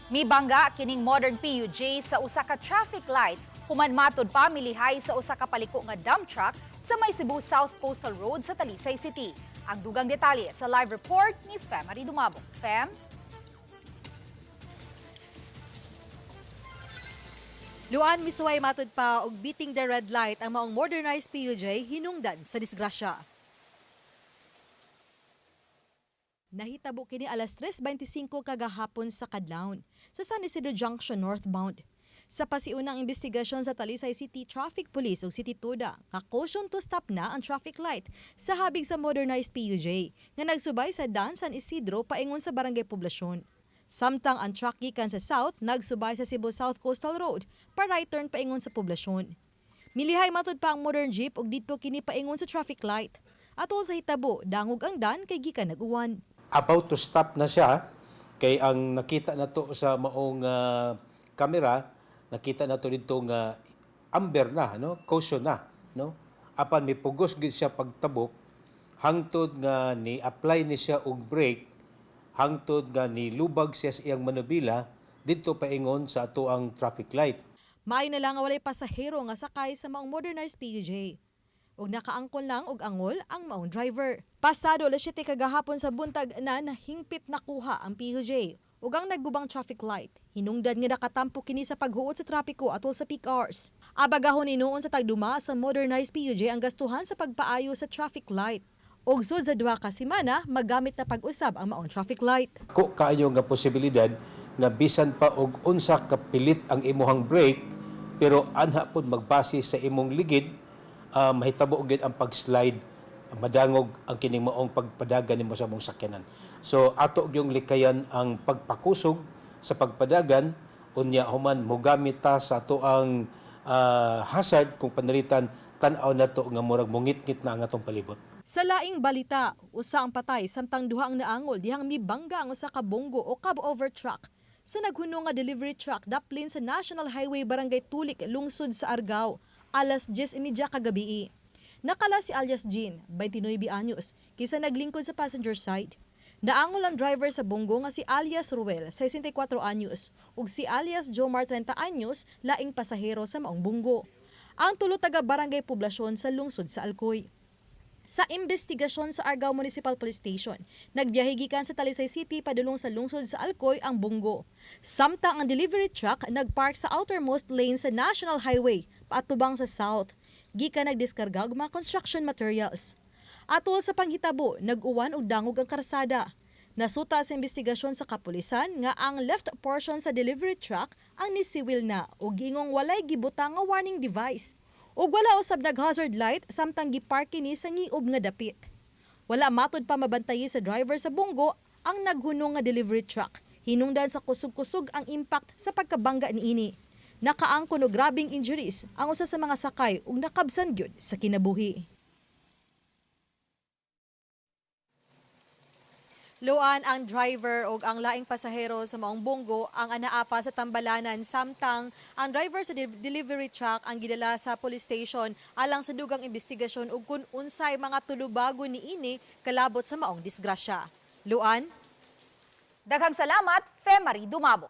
Mibangga kining modern PUJ sa usa ka traffic light human matud pa milihay sa usa ka paliko nga dump truck sa may Cebu South Coastal Road sa Talisay City. Ang dugang detalye sa live report ni Femary Dumabok. Fem? Luan, misuway matud pa og beating the red light ang maong modernized PUJ hinungdan sa disgrasya. Nahitabo kini alas 3:25 kagahapon sa kadlawon sa San Isidro Junction northbound. Sa pasiunang investigasyon sa Talisay City Traffic Police ug City Tuda, ka-caution to stop na ang traffic light sa habig sa modernized PUJ nga nagsubay sa Dan San Isidro paingon sa Barangay Poblacion. Samtang ang truck gikan sa south nagsubay sa Cebu South Coastal Road pa right turn paingon sa poblasyon. Milihay matud pa ang modern jeep ug didto kini paingon sa traffic light. Atol sa hitabo, dangog ang dan kay gikan nag-uwan. About to stop na siya kay ang nakita nato sa maong kamera, nakita nato dito nga amber na, no, caution na, no, apan mipugos gid siya pagtabok hangtod nga ni apply ni siya og brake, hangtod nga ni lubag siya sa iyang manubila didto paingon sa ato ang traffic light. Maayo na lang nga walay pasahero nga sakay sa maong modernized PUJ. Ug nakaangkon lang og angol ang maong driver. Pasado alas 7 kagahapon sa buntag na nahingpit nakuha ang PUJ ug ang naggubang traffic light. Hinungdan nga nakatampo kini sa paghuot sa trapiko atol sa peak hours. Abagahon hinuon sa tagduma sa modernized PUJ ang gastuhan sa pagpaayo sa traffic light. Ug sud sa 2 ka semana, magamit na pag-usab ang maong traffic light. Ko kaayo nga posibilidad nga bisan pa og unsa kapilit ang imuhang brake, pero anha pod magbase sa imong ligid, mahitabo gyud ang pag-slide, madangog ang kining maong pagpadagan nimo sa imong sakyanan. So ato gyung likayan ang pagpakusog sa pagpadagan, unya human mogamit ta sa ato ang hazard kung panalitan tan-aw nato nga murag mungitngit na ang atong palibot. Sa laing balita, usa ang patay samtang duha ang naangol dihang mibangga ang usa ka bonggo o cab over truck sa naghunong nga delivery truck daplin sa National Highway, Barangay Tulik, lungsod sa Argao, alas 10:30 kagabi. Nakala si alias Jean, 29 anyos, kinsa naglingkod sa passenger side. Naangol ang driver sa bonggo nga si alias Ruel, 64 anyos, ug si alias Jomar, 30 anyos, laing pasahero sa maong bonggo. Ang tulo taga Barangay Poblasyon sa lungsod sa Alcoy. Sa investigasyon sa Argao Municipal Police Station, nagbiyahe gikan sa Talisay City padulong sa lungsod sa Alcoy ang bonggo. Samtang ang delivery truck nagpark sa outermost lane sa National Highway paatubang sa south. Gikan nagdiskarga og mga construction materials. Atol sa panghitabo, nag-uwan og dangog ang karsada. Nasuta sa investigasyon sa kapulisan nga ang left portion sa delivery truck ang nisiwil na ug giingong walay gibutang nga warning device. Ug wala usab nag-hazard light samtang gipark kini sa ngiob nga dapit. Wala matod pa mabantayi sa driver sa bonggo ang naghunong nga delivery truck. Hinungdan sa kusog-kusog ang impact sa pagkabangga niini. Nakaangkon og grabing injuries ang usa sa mga sakay ug nakabsan gyud sa kinabuhi. Luan, ang driver ug ang laing pasahero sa maong bonggo ang anaapa sa tambalanan, samtang ang driver sa delivery truck ang gidala sa police station alang sa dugang investigasyon ug kun unsay mga tulubago niini kalabot sa maong disgrasya. Luan? Daghang salamat, Femary Dumabok.